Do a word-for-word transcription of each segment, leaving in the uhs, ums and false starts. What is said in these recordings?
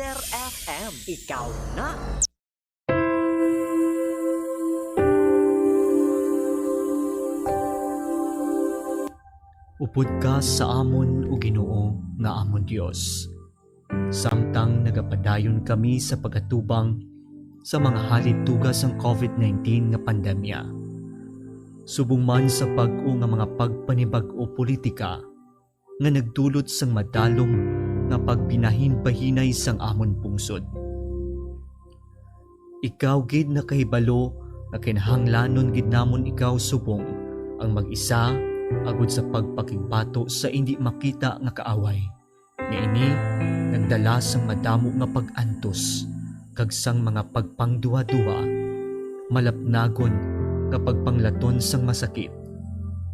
Kader F M, ikaw na. Upod ka sa amon, O Ginoo, nga amon Dios, samtang nagapadayon kami sa pag-atubang sa mga halid tuga sang covid nineteen nga pandemya, subong man sa bag-o nga mga pagpanibag-o politika nga nagdulot sang madalom nga pagpinahinbahinay sang amon pungsod. Ikaw gid nakahibalo nga kinahanglanon gid namon ikaw subong ang mag-isa, agod sa pagpakigbato sa indi makita nga kaaway, nga ini nagdala sang madamo nga pag-antos kag sang mga pagpangduhaduha, malapnagon nga pagpanglaton sang masakit,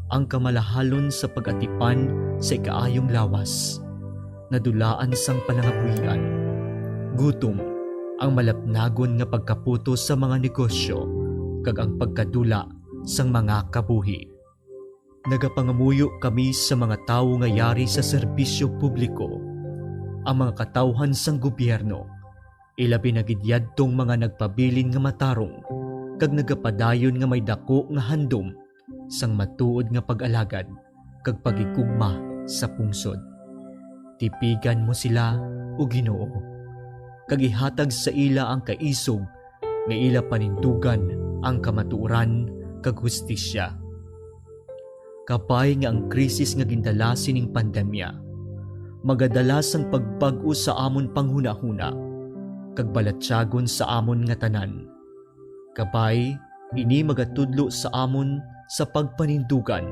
ang kamalahalon sa pag-atipan sa ikaayong lawas, nadulaan sang panangabuhian, gutom, ang malapnagon nga pagkaputos sa mga negosyo, kag ang pagkadula sang mga kabuhi. Nagapangamuyo kami sa mga tawo nga yari sa serbisyo publiko, ang mga katawhan sang gobyerno, ilabi na gid yadtong mga nagpabilin nga matarong kag nagapadayon nga may daku nga handom sang matuod nga pag-alagad kag paghigugma sa pungsod. Tipigan mo sila, O Ginoo, kag ihatag sa ila ang kaisog nga ila panindugan ang kamatuoran kag hustisya. Kabay nga ang krisis nga gindala sining pandemya magadala sang pagbag-o sa amon panghunahuna kag balatyagon sa amon nga tanan. Kabay, ini magatudlo sa amon sa pagpanindugan,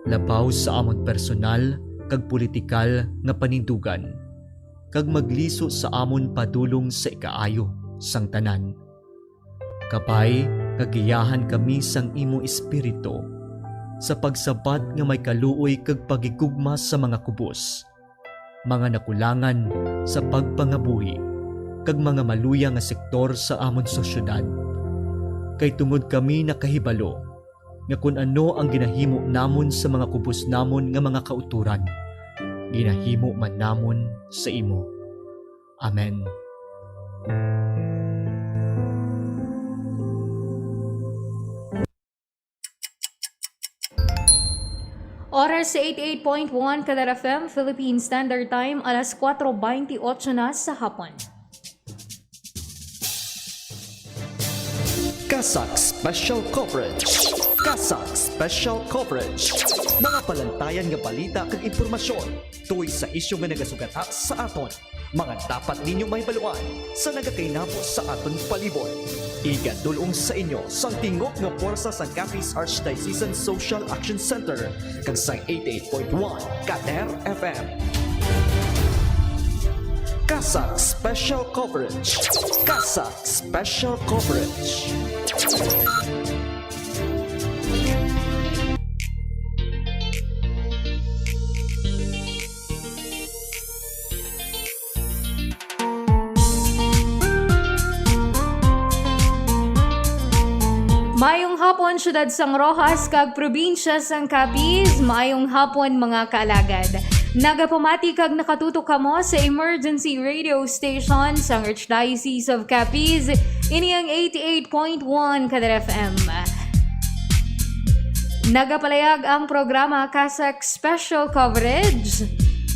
labaw sa amon personal kag politikal nga panindugan, kag magliso sa amon padulong sa ikaayo sang tanan. Kabay nga giyahan kami sang imo Espiritu, sa pagsabat nga may kaluoy kag paghigugma sa mga kubos, mga nakulangan sa pagpangabuhi, kag mga maluya nga sektor sa amon sosyedad. Kay tungod kami nakahibalo nga kon ano ang ginahimo namon sa mga kubos namon nga mga kautoran, ginahimo man namon sa imo. Amen. Oras sa eighty-eight point one Kadar F M, Philippine Standard Time, alas kuwatro bentiocho na sa hapon. CASAC Special Coverage. CASAC Special Coverage. Mga palantayan nga balita kag impormasyon tungod sa isyu nga nagasugata sa aton. Mga dapat ninyo mahibaluan sa nagakainabo sa aton palibot. Igadul-ong sa inyo sang tingog nga puwersa sang Capiz Archdiocesan Social Action Center kag sang eighty-eight point one Kader F M. CASAC Special Coverage. CASAC Special Coverage. Mayong hapon, siyudad sang Roxas kag probinsya sang Capiz. Mayong hapon, mga kaalagad. Nagapamati kag nakatutok kamo sa emergency radio station sang Archdiocese of Capiz. Ini ang eighty-eight point one Kadar F M. Nagapalayag ang programa CASAC Special Coverage.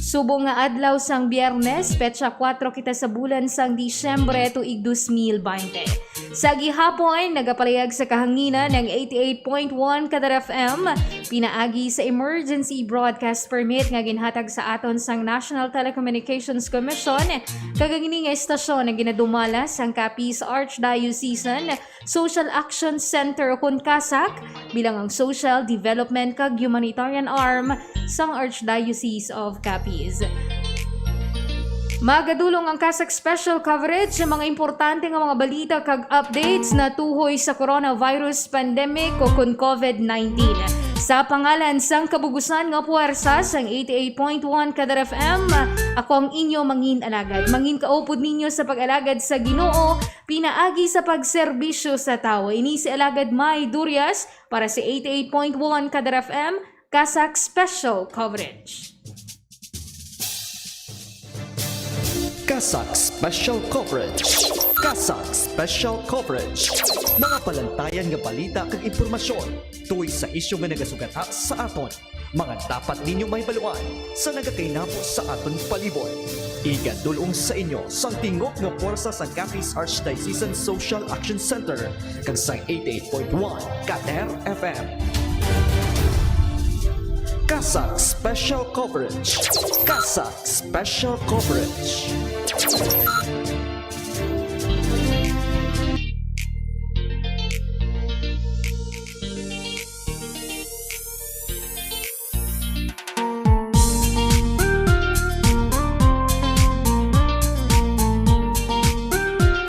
Subong nga adlaw sang Biyernes, petsa kuwatro kita sa bulan sang Disyembre, tuig dos mil baynte. Sa gihapon, nagapalayag sa kahanginan ang eighty-eight point one Kadar F M, pinaagi sa emergency broadcast permit nga ginhatag sa aton sang National Telecommunications Commission, kag ang ini nga estasyon ang ginadumala sang Capiz Archdiocesan Social Action Center, ukon CASAC, bilang ang social, development, kag humanitarian arm sang Archdiocese of Capiz. Magadulong ang CASAC Special Coverage sa mga importante nga mga balita kag updates natuhoy sa coronavirus pandemic, ukon covid nineteen. Sa pangalan sang kabugusan nga puwersa sang eighty-eight point one Kadar F M, ako ang inyo mangin alagad. Mangin kaupod ninyo sa pag-alagad sa Ginoo, pinaagi sa pagserbisyo sa tawo. Ini si Alagad May Durias para sa eighty-eight point one Kadar F M, CASAC Special Coverage. CASAC Special Coverage. CASAC Special Coverage. Mga palantayan nga balita kag impormasyon tungod sa isyu nga nagasugata sa aton. Mga dapat ninyo mahibaluan sa nagakainabo sa aton palibot. Igadul-ong sa inyo sang tingog nga pwersa sang Capiz Archdiocesan Social Action Center kag sang eighty-eight point one Kader F M. CASAC Special Coverage. CASAC Special Coverage.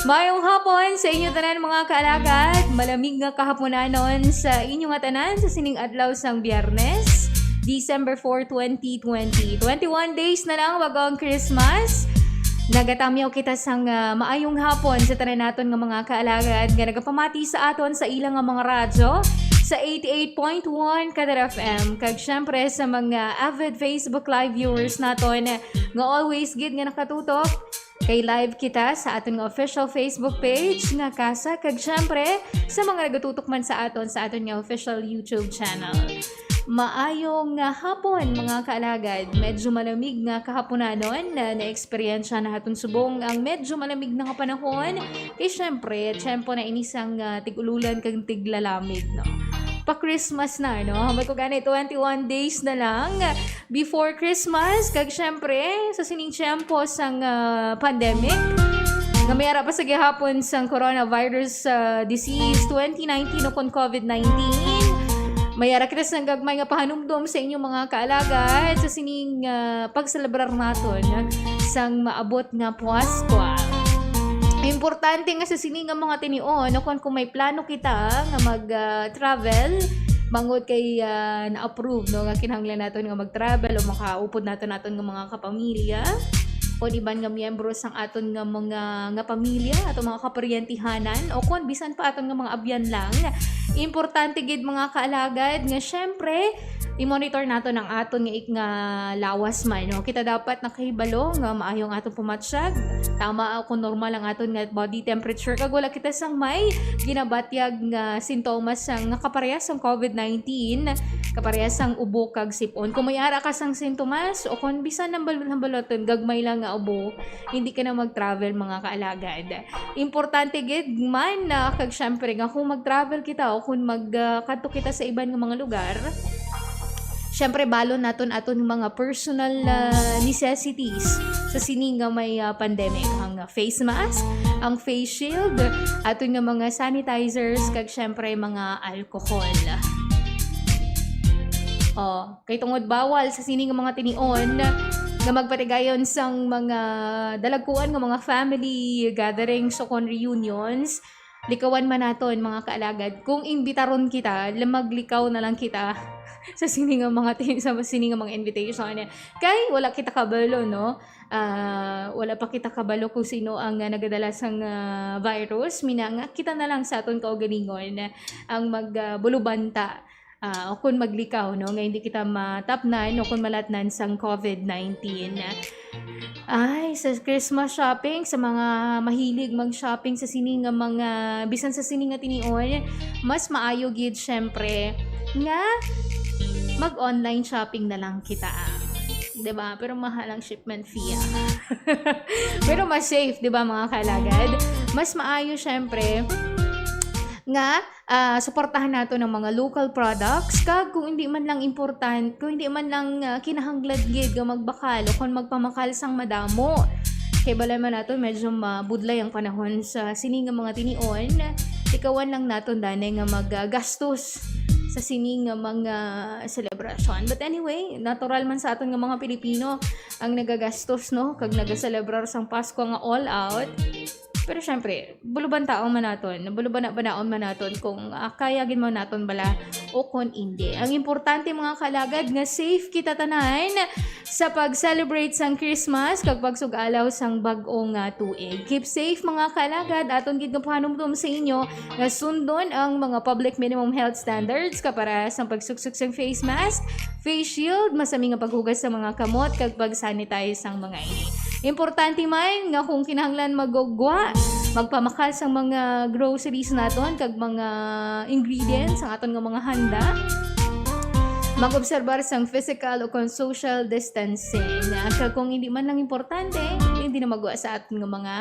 Mayong hapon sa inyo tanan, mga kaalagad. Malamig nga kahaponanon sa inyo nga tanan sa sining adlaw sang Biyernes, December four, twenty twenty. Twenty-one days na lang bago ang Christmas. Nagatamyaw kita sang, ah, maayong hapon sa tanan naton nga mga kaalagad nga nagapamati sa aton sa ila nga mga radyo sa eighty-eight point one Kader F M, kag syempre sa mga avid Facebook Live viewers naton nga always gid nga nakatutok. Kay live kita sa aton nga official Facebook page nga CASAC, kag syempre sa mga nagatutok man sa aton sa aton nga official YouTube channel. Maayong nga hapon, mga kaalagad. Medyo malamig nga kahaponanon na naeksperyensya na aton subong ang medyo malamig na nga panahon. Kay syempre, tiyempo na ini sang, ah, tig-ululan kag tiglalamig, no? Pa-Christmas na, no? May ko gani, twenty-one days na lang before Christmas, kag syempre, sa sining tiyempo sang, ah, pandemic, nga may ara pa sa gihapon sang coronavirus, ah, disease twenty nineteen o kon COVID nineteen, may ara kita sang gagmay nga pahanumdom sa inyong mga kaalagad sa sining, ah, pagselebrar naton sang maabot nga Paskwa. Importante nga sa sini nga mga tinion, no, kung, kung may plano kita nga mag, ah, travel, bangod kay, ah, na-approve, no, nga kinahanglan naton nga mag-travel o makaupod naton, naton nga mga kapamilya o iban nga miyembro sang aton nga mga, nga pamilya, aton mga kaparyentihanan, o kon bisan pa aton nga mga abyan lang. Importante gid, mga kaalagad, nga syempre i-monitor naton ang aton nga ik-, nga lawas man, no? Kita dapat nakahibalo nga maayo ang aton pumatsyag, tama o kung normal ang aton nga body temperature, kag wala kita sang may ginabatyag nga sintomas sang, nga kaparehas sang COVID nineteen, kaparehas sang ubo kag sipon. Kung may ara ka sang sintomas o kung bisan nang bal-, nang baluton, gagmay lang nga ubo, hindi ka na mag-travel, mga kaalagad. Importante gid man na, kag syempre nga kung mag-travel kita o kung mag, ah, kadto kita sa iban nga mga lugar, syempre balon naton aton mga personal, ah, necessities sa sini nga may, ah, pandemic, ang face mask, ang face shield, aton nga mga sanitizers, kag syempre mga alcohol. Oh, kay tungod bawal sa sini nga mga tinion nga magpatigayon sang mga dalagkuan nga mga family gatherings o kon reunions, likawan man naton, mga kaalagad, kung imbitaron kita, la-, maglikaw na lang kita sa sini nga mga tin-, sa sini nga mga invitation. Kay wala kita kabalo, no? Ah, wala pa kita kabalo kung sino ang, ah, nagadala sang, ah, virus. Mina nga kita na lang sa aton kaugalingon ang mag, ah, bulubanta, ah, o kun maglikaw, no, nga hindi kita matapnan o kun malatnan sang COVID nineteen. Ay, sa Christmas shopping, sa mga mahilig mag-shopping sa sini nga mga, bisan sa sini nga tinion, mas maayo gid, syempre, nga mag-online shopping na lang kita. Diba? Pero mahal ang shipment fee, ah. Pero mas safe, diba, mga kaalagad? Mas maayo, syempre, nga, ah, suportahan nato ng mga local products, kag kung hindi man lang important, kung hindi man lang, ah, kinahanglan gid nga magbakal o kung magpamakal sang madamo. Kay balay man nato, medyo mabudlay ang panahon sa sini nga mga tinion. Likawan lang naton danay nga maggastos sa sini nga mga selebrasyon. But anyway, natural man sa aton nga mga Pilipino ang nagagastos, no? Kag nagaselebrar sang Pasko nga all out. Pero syempre, buluban taon man naton, buluban na banaon man naton kung, ah, kaya gid man naton bala o kon indi. Ang importante, mga kalagad, nga safe kita tanan sa pag-celebrate sang Christmas kag pagsug-alaw sang bag-o nga tuig. Keep safe, mga kalagad. Aton gid nga pahanumdom sa inyo nga sundon ang mga public minimum health standards, kapara sang pagsuksok sang face mask, face shield, masami nga paghugas sa mga kamot, kag pag-sanitize sang mga ini. Importante man nga kung kinahanglan maggugwa, magpamakal sang mga groceries naton kag mga ingredients sang aton nga mga handa, mag-obserbar sang physical o kon social distancing. Kag kung hindi man lang importante, hindi na magwa sa aton nga mga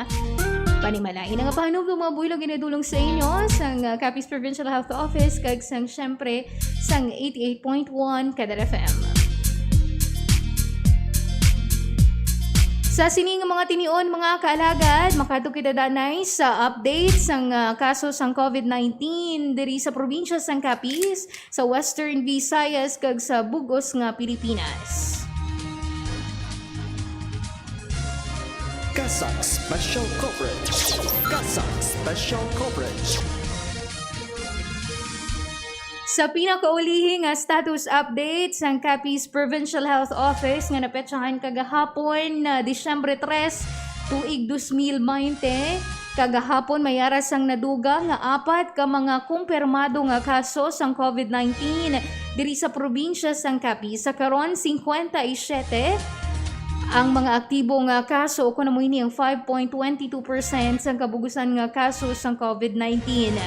panimalay. Ina nga pahanumdom, mga buhilog, ginadulong sa inyo sang, uh, Capiz Provincial Health Office kag sang, syempre, sang eighty-eight point one Kadar F M. Sa sini nga mga tinion, mga kaalagad, makadto kita danay sa update sang, ah, kaso sang COVID nineteen diri sa probinsya sang Capiz, sa Western Visayas, kag sa bug-os nga Pilipinas. CASAC Special Coverage. CASAC Special Coverage. Sa pinakaulihi nga status update sang Capiz Provincial Health Office nga napetsahan kagahapon, na Disyembre tres, tuig dos mil baynte, kagahapon may ara sang nadugang nga apat ka mga kumpirmado nga kaso sang COVID nineteen diri sa probinsya sang Capiz. Sa karon, singkwenta y siyete ang mga aktibo nga kaso, kon amo ini ang five point twenty two percent sang kabugusan nga kaso sang COVID nineteen.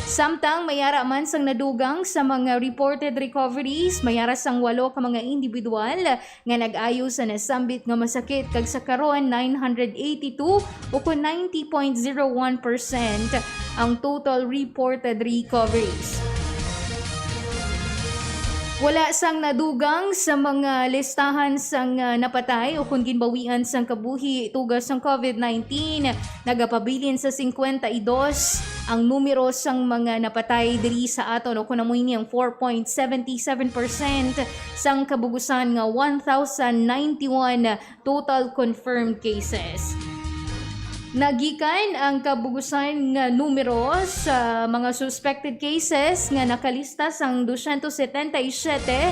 Samtang may ara man sang nadugang sa mga reported recoveries, may ara sang walo ka mga individual nga nag-ayo sa nasambit nga masakit, kag sa karon, nine hundred eighty-two, o kon ninety point zero one percent, ang total reported recoveries. Wala sang nadugang sa mga listahan sang, ah, napatay o kon ginbawian sang kabuhi tuga sang COVID nineteen. Nagapabilin sa singkwenta y dos ang numero sang mga napatay diri sa aton, o kon amo ini ang four point seven seven percent sang kabugusan nga one thousand ninety-one total confirmed cases. Nagikan ang kabugusan nga numero sa mga suspected cases nga nakalista sang dosyentos setenta y siyete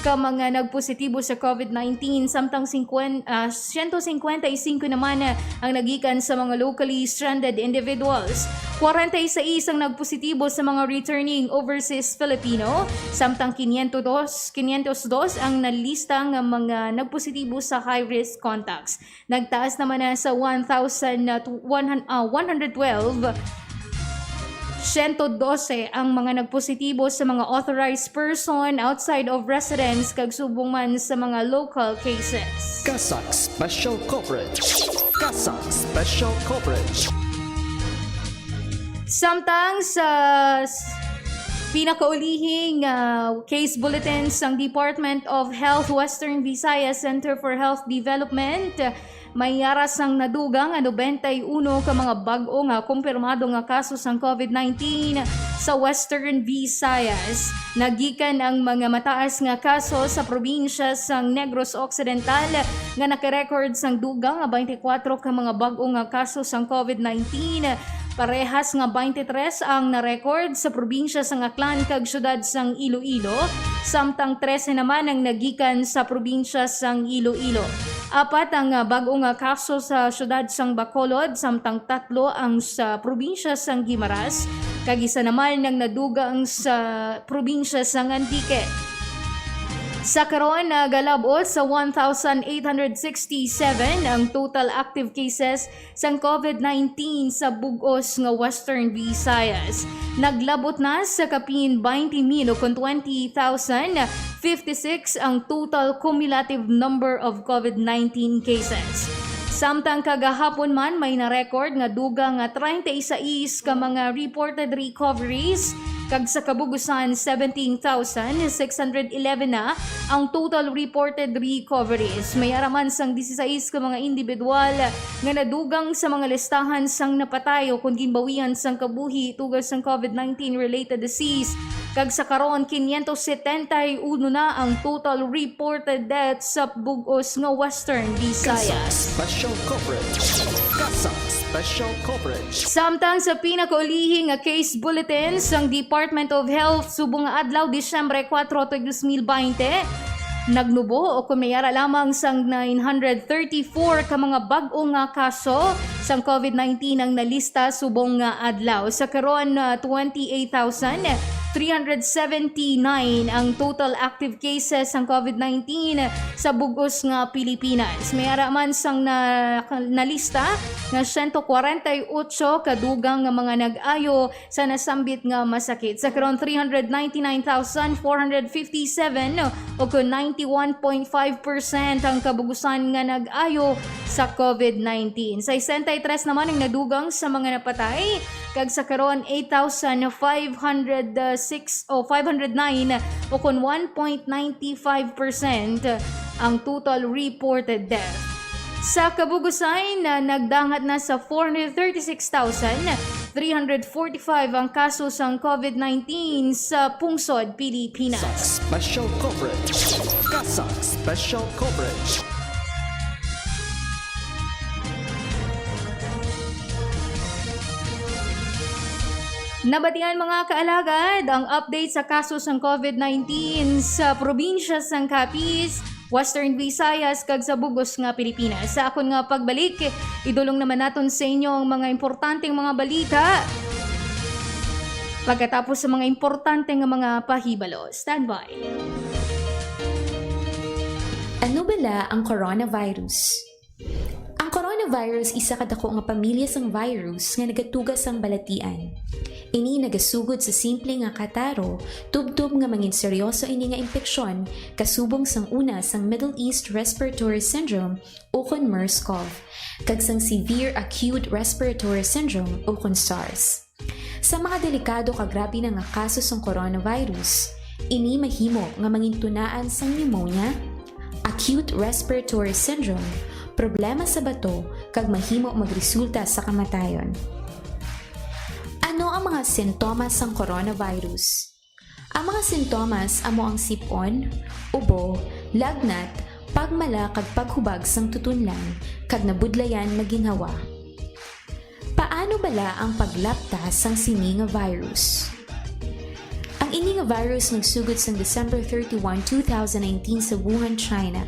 ka mga nagpositibo sa COVID nineteen, samtang singkwen-, ah, siyento singkwenta y singko naman ang nagikan sa mga locally stranded individuals. Kwarenta y sais ang nagpositibo sa mga returning overseas Filipino, samtang kinyentos dos, kinyentos dos ang nalista nga mga nagpositibo sa high-risk contacts. Nagtaas naman na sa one thousand, ah, tw-, one hun-, ah, one hundred twelve, siyento dose ang mga nagpositibo sa mga authorized person outside of residence kag subong man sa mga local cases. CASAC Special Coverage. CASAC Special Coverage. Samtang sa s-, pinakaulihi nga case bulletin sang Department of Health Western Visayas Center for Health Development, may ara sang nadugang nga nobenta y uno ka mga bag-o nga kumpirmado nga kaso sang COVID nineteen sa Western Visayas. Nagikan ang mga mataas nga kaso sa probinsya sang Negros Occidental, nga naka-record sang dugang nga twenty-four ka mga bag-o nga kaso sang COVID nineteen. Parehas nga twenty-three ang na-record sa probinsya sang Aklan kag siyudad sang Iloilo, samtang trese naman ang nagikan sa probinsya sang Iloilo. Apat ang, ah, bag-o nga kaso sa siyudad sang Bacolod, samtang tatlo ang sa probinsya sang Guimaras, kag isa naman ang nadugang sa probinsya sang Antique. Sa karon, nagalab-ot sa one thousand eight hundred sixty-seven ang total active cases sang COVID nineteen sa bug-os nga Western Visayas. Naglab-ot na sa kapin twenty mil o kon twenty thousand fifty-six ang total cumulative number of COVID nineteen cases. Samtang kagahapon man, may na-record nga dugang nga treinta y seis ka mga reported recoveries, kag sa kabugusan, seventeen thousand six hundred eleven na ang total reported recoveries. May ara man sang dieciséis ka mga individual nga nadugang sa mga listahan sang napatay o kon ginbawian sang kabuhi tuga sang COVID nineteen related disease. Kag sa karon, quinientos setenta y uno na ang total reported deaths sa bug-os nga Western Visayas. Special Coverage. CASAC Special Coverage. Samtang sa pinakaulihi nga case bulletin sang Department of Health subong nga adlaw, Disyembre kuwatro, tuig dos mil baynte, nagnubo o kon may ara lamang sang nine hundred thirty-four ka mga bag-o nga kaso sang COVID nineteen ang nalista subong nga adlaw. Sa karon, ah, twenty-eight thousand three hundred seventy-nine ang total active cases sang COVID nineteen sa bug-os nga Pilipinas. May ara man sang na, nalista nga siyento kwarenta y otso ka dugang nga mga nag-ayo sa nasambit nga masakit. Sa karon, three hundred ninety-nine thousand four hundred fifty-seven o kon ninety-one point five percent ang kabugusan nga nag-ayo sa COVID nineteen. Sesenta y tres naman ang nadugang sa mga napatay, kag sa karon, eight thousand five hundred six o five hundred nine o kon one point nine five percent ang total reported death. Sa kabugusan, na nagdangat na sa four hundred thirty-six thousand three hundred forty-five ang kaso sang COVID nineteen sa pungsod Pilipinas. Sa special coverage. Kasa special coverage. Nabatian, mga kaalagad, ang update sa kaso sang COVID nineteen sa probinsya sang Capiz, Western Visayas, kag sa bug-os nga Pilipinas. Sa akon nga pagbalik, idulong naman naton sa inyo ang mga importanteng mga balita pagkatapos sa mga importante nga mga pahibalo. Standby. Ano bala ang coronavirus? Ang coronavirus isa ka dako nga pamilya sang virus nga nagatuga sang balatian. Ini nagasugod sa simple nga kataro, tubtob nga mangin seryoso ini nga impeksyon, kasubong sang una sang Middle East Respiratory Syndrome ukon MERS-CoV, kag sang Severe Acute Respiratory Syndrome ukon SARS. Sa mga delikado kag grabe na nga kaso sang coronavirus, ini mahimo nga mangintunaan sang pneumonia, acute respiratory syndrome, problema sa bato, kag mahimo magresulta sa kamatayon. Ano ang mga sintomas sang coronavirus? Ang mga sintomas amo ang sip-on, ubo, lagnat, pagmala kag paghubag sang tutunlan, kag nabudlayan nga ginhawa. Paano bala ang paglapta sang sini nga virus? Ang ini nga virus nagsugod sang December thirty-one, two thousand nineteen sa Wuhan, China.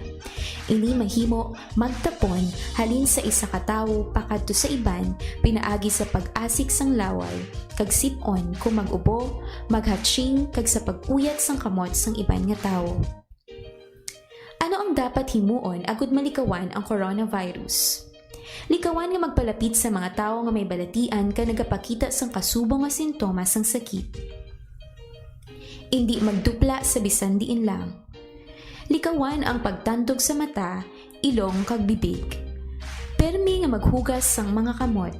Ini mahimo magtapon halin sa isa ka tawo pakadto sa iban pinaagi sa pag-asik sang laway, kag sip-on kon mag-ubo, maghatching, kag sa pag-uyat sang kamot sang iban nga tawo. Ano ang dapat himuon agud malikawan ang coronavirus? Likawan nga magpalapit sa mga tawo nga may balatian kag nagapakita sang kasubong nga sintomas sang sakit. Indi magdupla sa bisan diin lang. Likawan ang pagtandog sa mata, ilong, kag bibig. Permi nga maghugas sang mga kamot.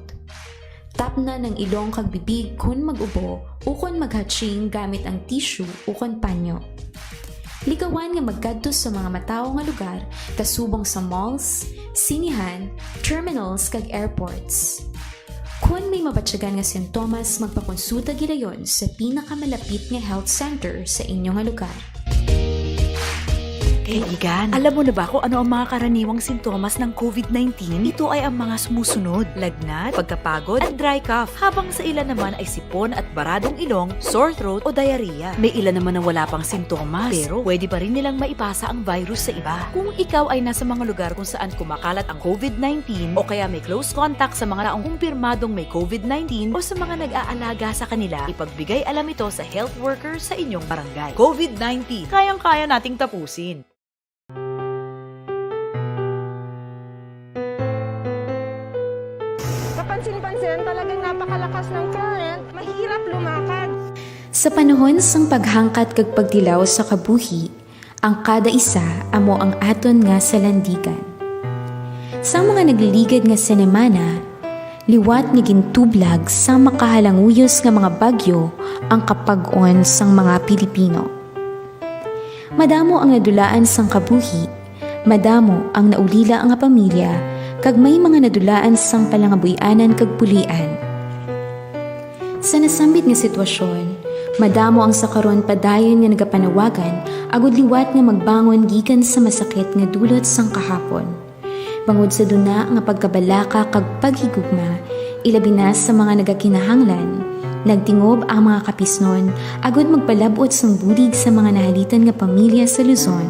Tapnan ang ilong kag bibig kon mag-ubo ukon maghatching gamit ang tissue ukon panyo. Likawan nga magkadto sa mga matawo nga lugar, kasubong sa malls, sinihan, terminals, kag airports. Kon may mabatyagan nga sintomas, magpakonsulta gilayon sa pinakamalapit nga health center sa inyo nga lugar. Kaibigan, alam mo na ba kung ano ang mga karaniwang sintomas ng COVID nineteen? Ito ay ang mga sumusunod: lagnat, pagkapagod, at dry cough, habang sa ilan naman ay sipon at baradong ilong, sore throat, o diarrhea. May ilan naman na wala pang sintomas, pero pwede pa rin nilang maipasa ang virus sa iba. Kung ikaw ay nasa mga lugar kung saan kumakalat ang COVID nineteen o kaya may close contact sa mga taong kumpirmadong may COVID nineteen o sa mga nag-aalaga sa kanila, ipagbigay alam ito sa health worker sa inyong barangay. COVID nineteen, kayang-kaya nating tapusin. Kapansin-pansin, talagang napakalakas ng current, mahirap lumakad. Sa panahon sang paghangkat kag pagtilaw sa kabuhi, ang kada isa amo ang aton nga salandigan. Sa mga nagliligad nga senemana, liwat nga gintublag sa makahalanguyos nga mga bagyo ang kapag-on sang mga Pilipino. Madamo ang nadulaan sang kabuhi, madamo ang naulila nga pamilya, kag may mga nadulaan sang palangabuy-anan kag pulian. Sa nasambit nga sitwasyon, madamo ang sa karon padayon nga nagapanawagan agud liwat nga magbangon gikan sa masakit nga dulot sang kahapon. Bangod sa duna nga pagkabalaka kag paghigugma, ilabi na sa mga nagakinahanglan, nagtingob ang mga kapisnon agud magpalab-ot sang bulig sa mga nahalitan nga pamilya sa Luzon.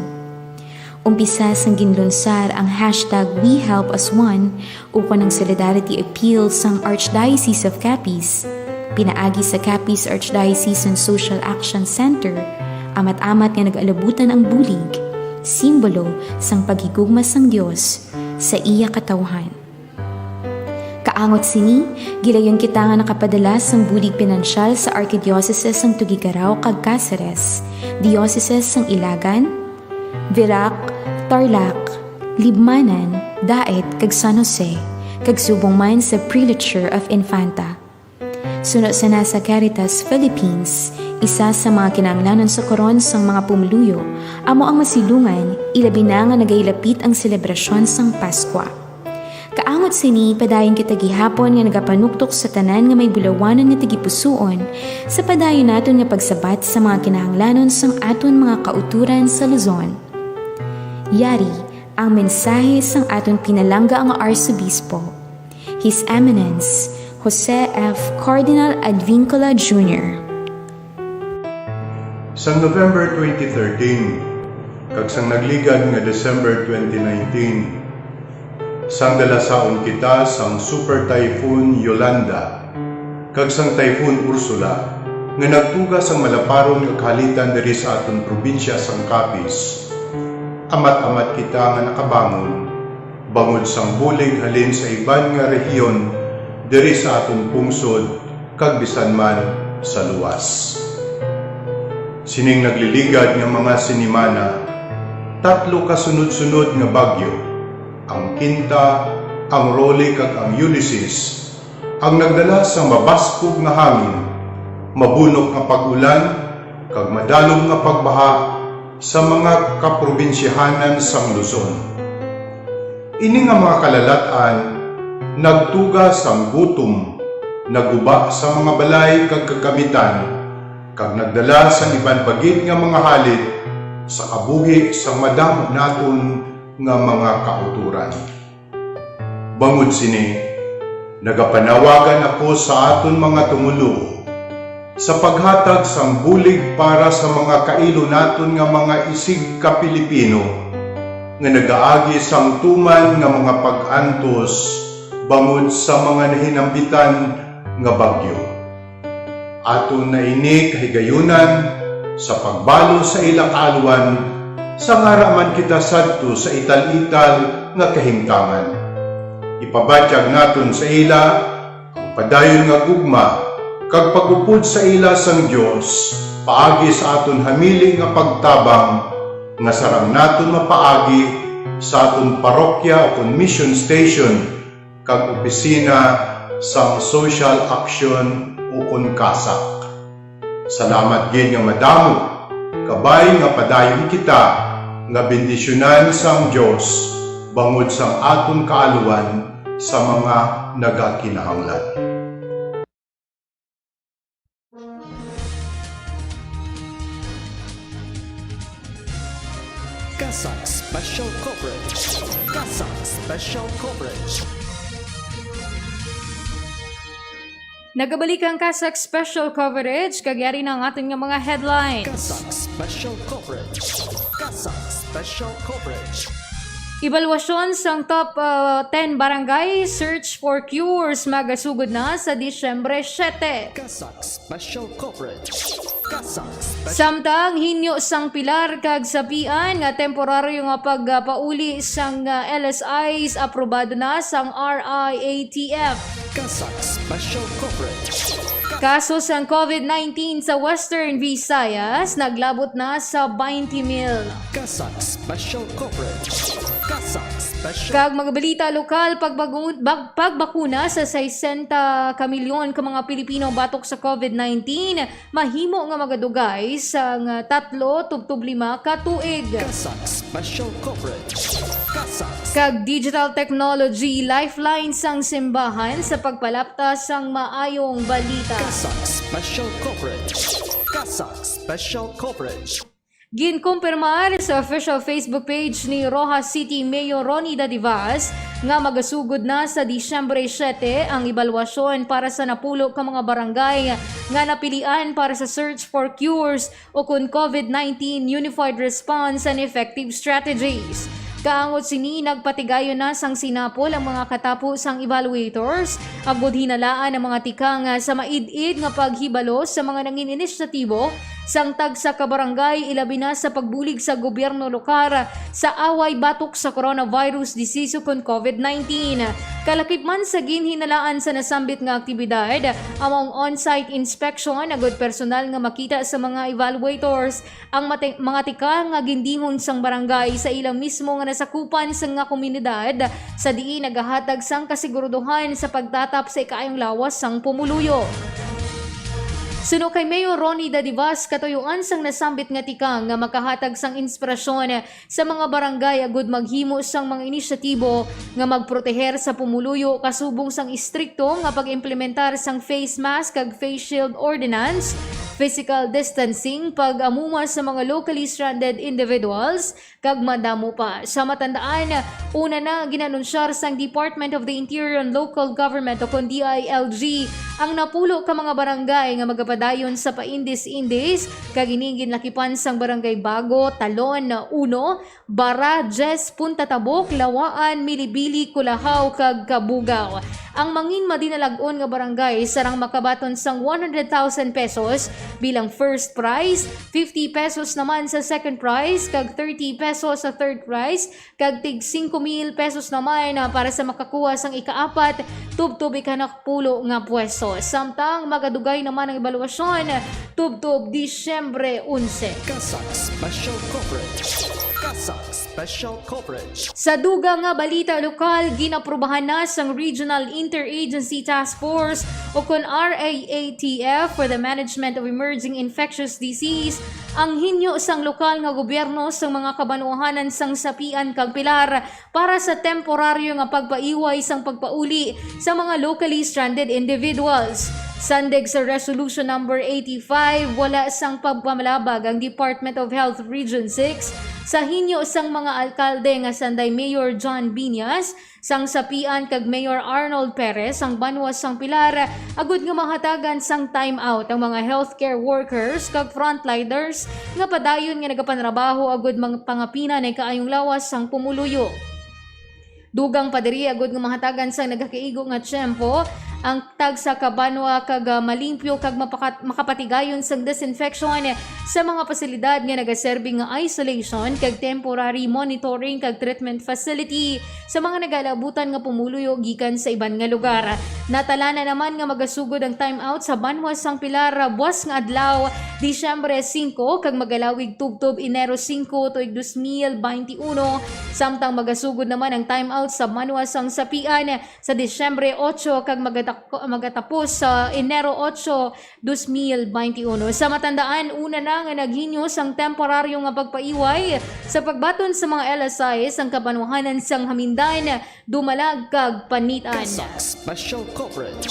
Umpisa sang ginlunsar ang hashtag We Help As One ukon ang Solidarity Appeal sang Archdiocese of Capiz, Pinaagi sa Capiz Archdiocesan Social Action Center, amat-amat nga nag-alabutan ang bulig, simbolo sang paghigugma sang Dios sa iya katawhan. Kaangot sini, gilayon kita nga nakapadala sang bulig pinansyal sa Arkidiocese sang Tuguegarao kag Caceres, Diocese sang Ilagan, Virac, Tarlac, Libmanan, Daet, kag San Jose, kag subong man sa Prelature of Infanta. Suno sa NASA Caritas Philippines, isa sa mga kinahanglanon sa karon sang mga pumuluyo amo ang masilungan, ilabi na nga nagahilapit ang selebrasyon sang Paskwa. Kaangot sini, padayon kita gihapon nga nagapanuktok sa tanan nga may bulawanon nga tagipusoon sa padayon naton nga pagsabat sa mga kinahanglanon sang aton mga kauturan sa Luzon. Yari ang mensahe sang aton pinalangga nga Arsobispo, His Eminence Jose F. Cardinal Advincula Junior. Sang November twenty thirteen kag sang nagligad nga December twenty nineteen, sang dalasaon kita sang Super Typhoon Yolanda kag sang Typhoon Ursula nga nagtuga sang malaparon nga kahalitan diri sa aton probinsya sang Capiz, amat-amat kita nga nakabangon bangod sang bulig halin sa iban nga rehiyon diri sa aton pungsod kag bisan man sa luwas. Sining nagliligad nga mga sinimana, tatlo ka sunod-sunod nga bagyo, ang Quinta, ang Rolly, kag ang Ulysses, ang nagdala sang mabaskog nga hangin, mabunok nga pag-ulan, kag madalom nga pagbaha sa mga kaprobinsyahanan sang Luzon. Ini nga mga kalalat-an nagtuga sang gutom, naguba sa mga balay kag kagamitan, kag nagdala sang iban pa gid nga mga halit sa kabuhi sang madamo naton nga mga kautoran. Bangod sini, nagapanawagan ako sa aton mga tumoluo sa paghatag sang bulig para sa mga kailo naton nga mga isig ka Pilipino nga nagaagi sang tuman nga mga pag-antos bangod sa mga nahinambitan nga bagyo. Aton na ini kahigayunan sa pagbalo sa ila kaalwan, sang ara man kita sadto sa ital-ital nga kahimtangan. Ipabatyag naton sa ila ang padayon nga gugma kag pag-upod sa ila sang Dios paagi sa aton hamili nga pagtabang nga sarang naton mapaagi sa aton parokya ukon mission station kag opisina sang Social Action ukon CASAC. Salamat gid nga madamo, kabay nga padayon kita nga bendisyonan sang Dios bangod sang aton kaalwan sa mga nagakinahanglan. CASAC Special Coverage. CASAC Special Coverage. Nagabalik ang CASAC Special Coverage, kag yari na ang aton nga mga headlines. CASAC Special Coverage. CASAC Special Coverage. Evaluasyon sang top, ah, ten barangay, search for cures, magasugod na sa Disyembre siyete. CASAC Special Coverage. CASAC Special Samtang hinyo sang Pilar kag Sapian nga temporaryo nga pagpauli sang, ah, L S Is, aprobado na sang R I A T F. CASAC Special Coverage. Kaso sang COVID nineteen sa Western Visayas naglabot na sa twenty mil. CASAC Special Coverage. CASAC Special Kag mga balita lokal, pagbagun-, bag-, pagbakuna sa sesenta ka milyon ka mga Pilipino batok sa COVID nineteen mahimo nga magadugay sang tatlo tubtob lima ka tuig. CASAC Special Coverage. CASAC. Kag digital technology lifeline sang simbahan sa pagpalapta sang maayong balita. CASAC Special Coverage. CASAC Special Coverage. Ginkumpirmar sa official Facebook page ni Roxas City Mayor Ronnie Dadivas nga magasugod na sa Disyembre siyete ang ebalwasyon para sa napulo ka mga barangay nga napilian para sa Search for Cures ukon COVID nineteen Unified Response and Effective Strategies. Kaangod sini, nagpatigayon na sang sinapol ang mga katapo sang evaluators, agud hinalaan ang mga tikang sa maid-id nga paghibalo sa mga nangin inisyatibo sang tagsa ka barangay, ilabi na sa pagbulig sa gobyerno lokal sa away batok sa coronavirus disease ukon COVID nineteen. Kalakip man sa ginhinalaan sa nasambit nga aktibidad, amo ang on-site inspection agud personal nga makita sa mga evaluators ang mati-, mga tikang nga gindihon sang barangay sa ila mismo nga nasakupan sang nga komunidad, sa diin nagahatag sang kasiguruduhan sa pagtatap sa ikaayong lawas sang pumuluyo. Suno kay Mayor Ronnie Dadivas, katuyuan sang nasambit nga tikang nga makahatag sang inspirasyon sa mga barangay agud maghimo sang mga inisyatibo nga magproteher sa pumuluyo, kasubong sang istrikto nga pag-implementar sang face mask kag face shield ordinance, physical distancing, pag-amuma sa mga locally stranded individuals, kag madamo pa. Sa matandaan, una na ginanunsyar sang Department of the Interior and Local Government o kon D I L G ang napulo ka mga barangay nga magapadayon sa paindis-indis, kag ini ginlakipan sang Barangay Bago, Talon, Uno, Bara, Jess, Punta Tabok, Lawaan, Milibili, Culahaw, kag Cabugao. Ang mangin madinalag-on nga barangay sarang makabaton sang one hundred thousand pesos bilang first prize, fifty pesos naman sa second prize, kag thirty pesos sa third prize, kag tig singko mil pesos naman, ah, para sa makakuha sang ikaapat tubtob ikanapulo nga pwesto. Samtang magadugay naman ang ebaluasyon tubtob Disyembre onse. CASAC Special Coverage. CASAC Special Coverage. Sa dugang nga balita lokal, ginaprubahan na sang Regional Interagency Task Force o kon R I A T F for the Management of Emerging Infectious Disease ang hinyo sang lokal nga gobyerno sa mga kabanwahanan sang Sapian kag Pilar para sa temporaryo nga pagpaiway sang pagpauli sa mga locally stranded individuals. Sandig sa Resolution Number eighty-five, wala sang pagpamalabag ang Department of Health Region six sa hinyo sang mga alkalde nga sanday Mayor John Biñas sang Sapian kag Mayor Arnold Perez sang banwa sang Pilar, agud nga mahatagan sang time out ang mga healthcare workers kag frontliners nga padayon nga nagapanrabaho agud mang-, pangapina na kaayong lawas sang pumuluyo. Dugang pa diri, agud nga mahatagan sang nagakaigo nga tiyempo ang tagsa ka banwa kag, ah, malimpyo kag mapakat-, makapatigayon sang disinfection sa mga pasilidad nga nagaserbi nga isolation kag temporary monitoring kag treatment facility sa mga nagalabutan nga pumuluyo gikan sa iban nga lugar. Natala na naman nga magasugod ang timeout sa banwa sang Pilar buas nga adlaw, Disyembre singko, kag magalawig tubtob Enero singko tuig dos mil baynte uno, samtang magasugod naman ang timeout sa banwa sang Sapian sa Disyembre otso kag magatak-, magatapos sa Enero otso, dos mil baynte uno. Sa matandaan, una na nga naghinyo sang temporaryo nga pagpaiway sa pagbaton sa mga L S I sang kabanwahanan sang Hamindan, Dumalag kag Panitan. CASAC Special Coverage.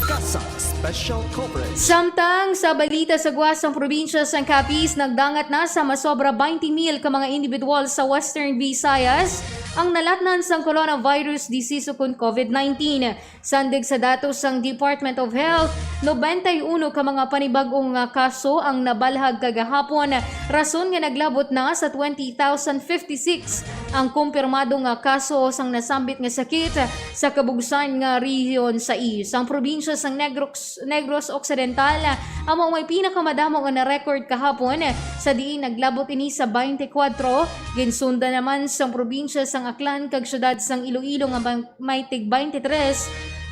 CASAC Special Coverage. Samtang sa balita sa gwa sang probinsya sang Capiz, nagdangat na sa masobra baynte mil ka mga individual sa Western Visayas ang nalatnan sang coronavirus disease ukon COVID nineteen. Sandig sa datos sang Department of Health, nobenta y uno ka mga panibag-o nga kaso ang nabalhag kagahapon, rason nga naglabot na sa twenty thousand fifty-six ang kumpirmado nga kaso sang nasambit nga sakit sa kabugsan nga rehiyon sais. Ang probinsya sang Negros, Negros Occidental amo may pinakamadamo nga na-record kahapon, sa diin naglabot ini sa twenty-four. Ginsundan naman sang probinsya sang Aklan kag siyudad sang Iloilo nga may tig twenty-three,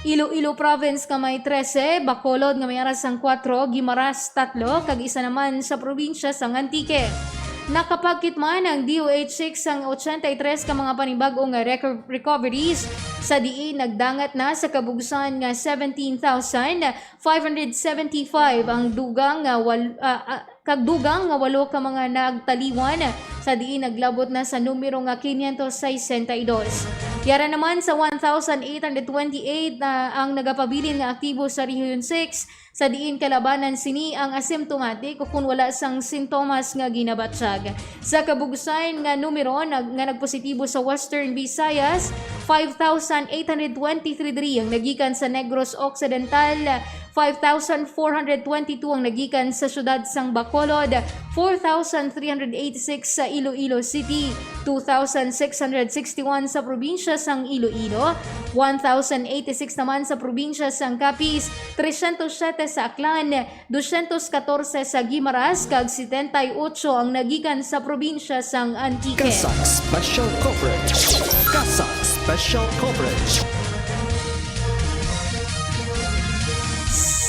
Iloilo Province nga may trese, Bacolod nga may ara sang kuwatro, Guimaras tatlo, kag isa naman sa probinsya sang Antique. Nakapagkit man ang D O H six sang ochenta y tres ka mga panibag-o nga reco-, recoveries, sa diin nagdangat na sa kabugsan nga seventeen thousand five hundred seventy-five ang dugang nga wal-, ah, ah, kag dugang nga walo ka mga nagtaliwan, sa diin naglabot na sa numero nga quinientos sesenta y dos. Yara naman sa one thousand eight hundred twenty-eight na ang nagapabilin nga aktibo sa Rehiyon six, sa diin kalabanan sini ang asymptomatic o kun wala sang sintomas nga ginabatyag. Sa kabugsan nga numero nag-, nga nagpositibo sa Western Visayas, five thousand eight hundred twenty-three diri ang nagikan sa Negros Occidental, Five thousand four hundred twenty-two ang nagikan sa siyudad sang Bacolod, four thousand three hundred eighty-six sa Iloilo City, two thousand six hundred sixty-one sa probinsya sang Iloilo, one thousand eighty-six naman sa probinsya sang Capiz, tresyentos siyete sa Aklan, dosyentos katorse sa Guimaras, kag setenta y ocho ang nagikan sa probinsya sang Antique. CASAC Special Coverage. CASAC Special Coverage.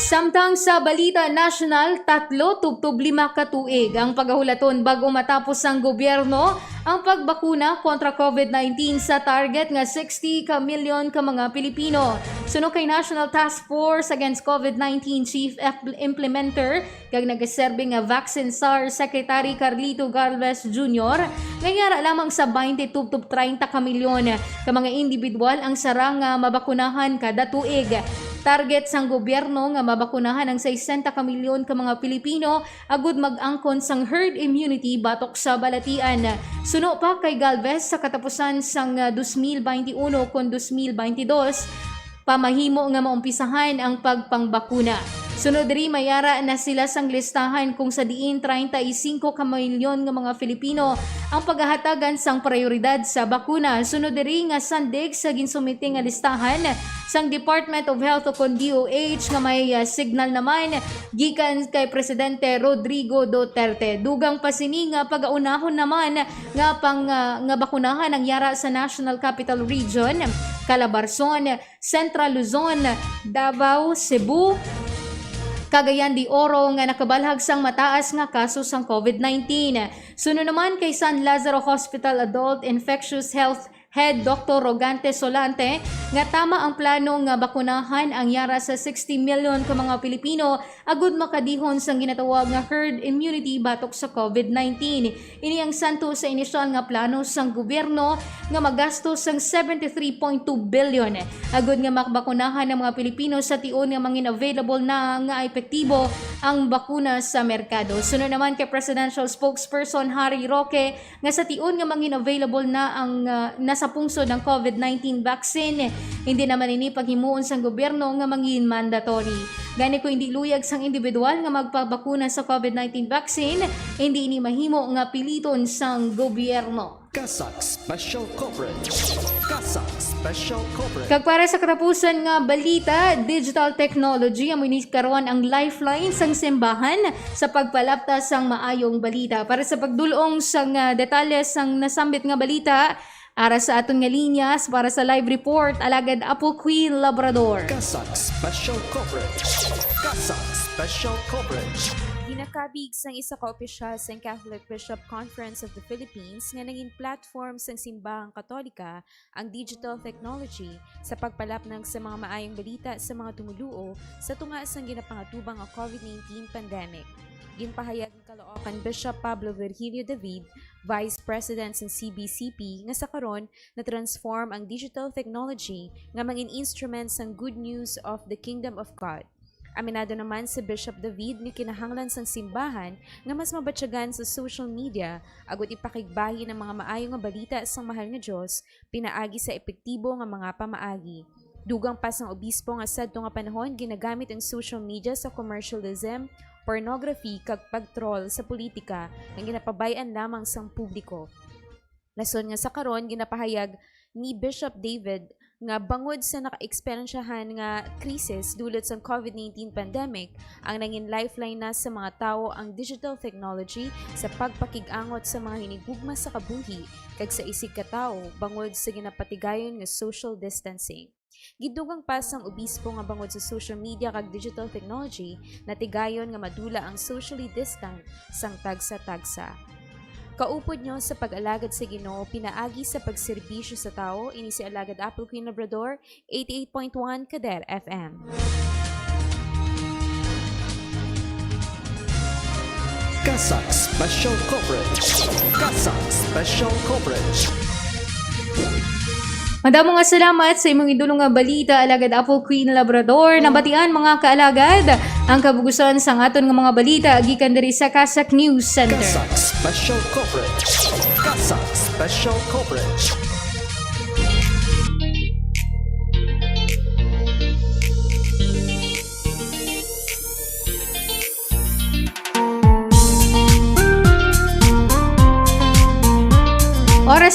Samtang sa balita nasyonal, tatlo tubtob lima ka tuig ang pagahulaton bago matapos sang gobyerno ang pagbakuna kontra COVID nineteen sa target nga sixty ka milyon ka mga Pilipino. Suno kay National Task Force Against COVID nineteen Chief Ep-, Implementer kag nagaserbi nga Vaccine czar Secretary Carlito Galvez Junior, nga yara lamang sa twenty tubtob treinta ka milyon ka mga individual ang sara nga mabakunahan kada tuig. Target sang gobyerno nga mabakunahan ang sesenta ka milyon ka mga Pilipino agud mag-angkon sang herd immunity batok sa balatian. Suno pa kay Galvez, sa katapusan sang, ah, dos mil baynte uno kon dos mil baynte dos, pamahimo nga maumpisahan ang pagpangbakuna. Sunod diri, mayara na sila sang listahan kung sa diin treinta y cinco ka milyon nga mga Filipino ang pagahatagan sang prioridad sa bakuna. Sunod diri nga sandig sa ginsumite nga listahan sang Department of Health o kon D O H nga may, ah, signal naman gikan kay Presidente Rodrigo Duterte. Dugang pa sini nga pagaunahon naman nga pang, ah, nga bakunahan ang yara sa National Capital Region, Calabarzon, Central Luzon, Davao, Cebu, Cagayan de Oro nga nakabalhag sang mataas nga kaso sang COVID nineteen. Suno naman kay San Lazaro Hospital Adult Infectious Health Head Doctor Rogante Solante nga tama ang plano nga bakunahan ang yara sa sixty million ka mga Pilipino agud makadihon sang ginatawag nga herd immunity batok sa COVID nineteen. Ini ang santo sa inisyal nga plano sang gobyerno nga magasto sang seventy-three point two billion agud nga mabakunahan ang mga Pilipino sa tion nga mangin available na nga epektibo ang bakuna sa merkado. Suno naman kay Presidential Spokesperson Harry Roque, nga sa tion nga mangin available na ang, ah, na sa pungsod ang COVID nineteen vaccine, hindi naman ini paghimuon sang gobyerno nga mangin mandatory. Gani, kung hindi luyag sang individual nga magpabakuna sa COVID nineteen vaccine, hindi ini mahimo nga piliton sang gobyerno. CASAC Special Coverage. CASAC Special Coverage. Kag para sa katapusan nga balita, digital technology amo ini karon ang lifeline sang simbahan sa pagpalapta sang maayong balita. Para sa pagdul-ong sang, ah, detalye sang nasambit nga balita, ara sa aton nga linyas para sa live report, Alagad Apple Queen Labrador. CASAC Special Coverage. CASAC Special Coverage. Ginakabig sang isa ka opisyal sang Catholic Bishop Conference of the Philippines nga nangin platform sang Simbahang Katolika ang digital technology sa pagpalapnag sa mga maayong balita sa mga tumoluo sa tunga sang ginapangatubang nga COVID nineteen pandemic. Ginpahayag ni Caloocan Bishop Pablo Virgilio David, Vice President sang C B C P, nga sa karon na-transform ang digital technology nga mangin instrument sang Good News of the Kingdom of God. Aminado naman si Bishop David nga kinahanglan sang simbahan nga mas mabatyagan sa social media agud ipakigbahin ang mga maayo nga balita sang Mahal nga Dios pinaagi sa epektibo nga mga pamaagi. Dugang pa sang obispo nga sadto nga panahon ginagamit ang social media sa commercialism, pornography, kag pag-troll sa politika nga ginapabay-an lamang sang publiko. Rason nga sa karon ginapahayag ni Bishop David nga bangod sa naka-eksperyensyahan nga krisis dulot sang COVID nineteen pandemic, ang nangin lifeline na sa mga tawo ang digital technology sa pagpakig-angot sa mga hinigugma sa kabuhi kag sa isigkatawo bangod sa ginapatigayon nga social distancing. Gidugang pa sang obispo nga bangod sa social media kag digital technology, natigayon nga madula ang socially distant sang tagsa-tagsa. Kaupod nyo sa pag-alagad sa Ginoo pinaagi sa pagserbisyo sa tawo, ini si Alagad Apple Queen Labrador, eighty-eight point one Kader F M. CASAC Special Coverage. CASAC Special Coverage. Madamo nga salamat sa imong idulong nga balita, Alagad Apple Queen Labrador. Nabatian, mga kaalagad, ang kabugusan sang aton nga mga balita gikan diri sa CASAC News Center. CASAC Special Coverage. CASAC Special Coverage.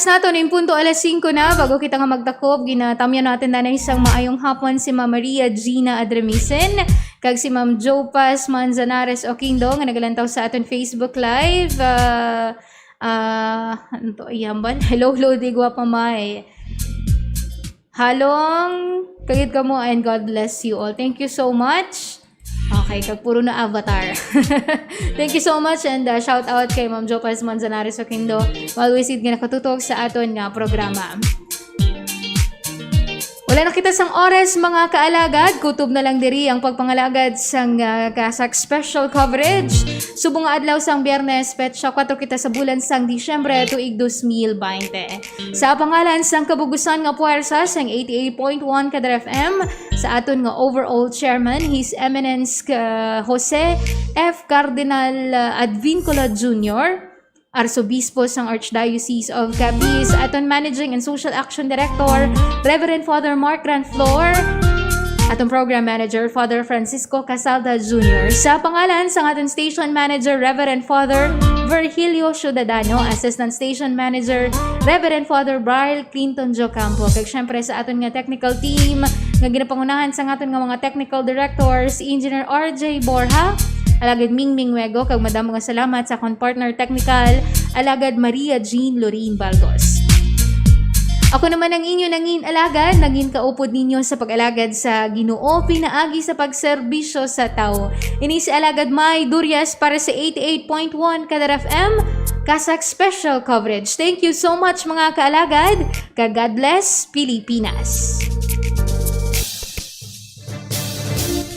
Sa nato, in punto alas singko na, bago kita nga magtakop, ginatamyan natin na isang maayong hapon si Ma'am Maria Gina Adremisen kag si Ma'am Jopas Manzanares Oquindo nga nagalantaw sa aton Facebook Live. Ah, ah, ano to? Ayan ba? Hello, hello, di guwapa, may. Halong, kagid kamo, and God bless you all. Thank you so much. Okay, kag puro na avatar. Thank you so much, and, uh, shout out kay Ma'am Jopas Manzanares Oquindo. Always gid nga nakatutok sa aton nga programa. Wala na kita sang oras, mga kaalagad. Kutob na lang diri ang pagpangalagad sang, uh, CASAC Special Coverage. Subong nga adlaw sang Biyernes, petsa kuwatro kita sa bulan sang Disyembre, tuig dos mil baynte. Sa pangalan sang kabugusan nga puwersa sang eighty-eight point one Kadar F M, sa aton nga overall chairman, His Eminence, uh, Jose F. Cardinal, uh, Advincula Junior, Arsobispo sang Archdiocese of Capiz, aton Managing and Social Action Director, Reverend Father Mark Ranflor, aton Program Manager, Father Francisco Casalda Junior, sa pangalan sang aton Station Manager, Reverend Father Virgilio Ciudadano, Assistant Station Manager, Reverend Father Brian Clinton Jocampo, kag syempre sa aton nga technical team nga ginapangunahan sang aton nga mga technical directors, Engineer R J Borja, Alagad Mingming Wego, kag madamo nga salamat sa akon partner technical, Alagad Maria Jean Lorraine Balgos. Ako naman ang inyo nangin alagad, nangin kaupod ninyo sa pag-alagad sa Ginoo pinaagi sa pagserbisyo sa tawo. Ini si Alagad May Durias para sa eighty-eight point one Kadar F M, CASAC Special Coverage. Thank you so much, mga kaalagad, kag God bless, Pilipinas.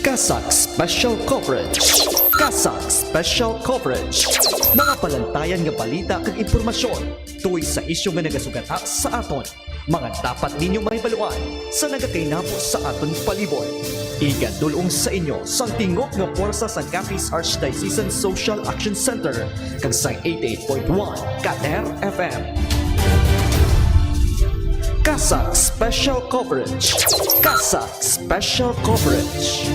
CASAC Special Coverage. CASAC Special Coverage. Mga palantayan nga balita kag impormasyon tuig sa isyu nga nagasugata sa aton. Mga dapat ninyo mahibaluan sa nagakainabo sa aton palibot. Igadul-ong sa inyo sang tingog nga puwersa sang Capiz Archdiocesan Social Action Center kag sang eighty-eight point one Kader F M. CASAC Special Coverage. CASAC Special Coverage.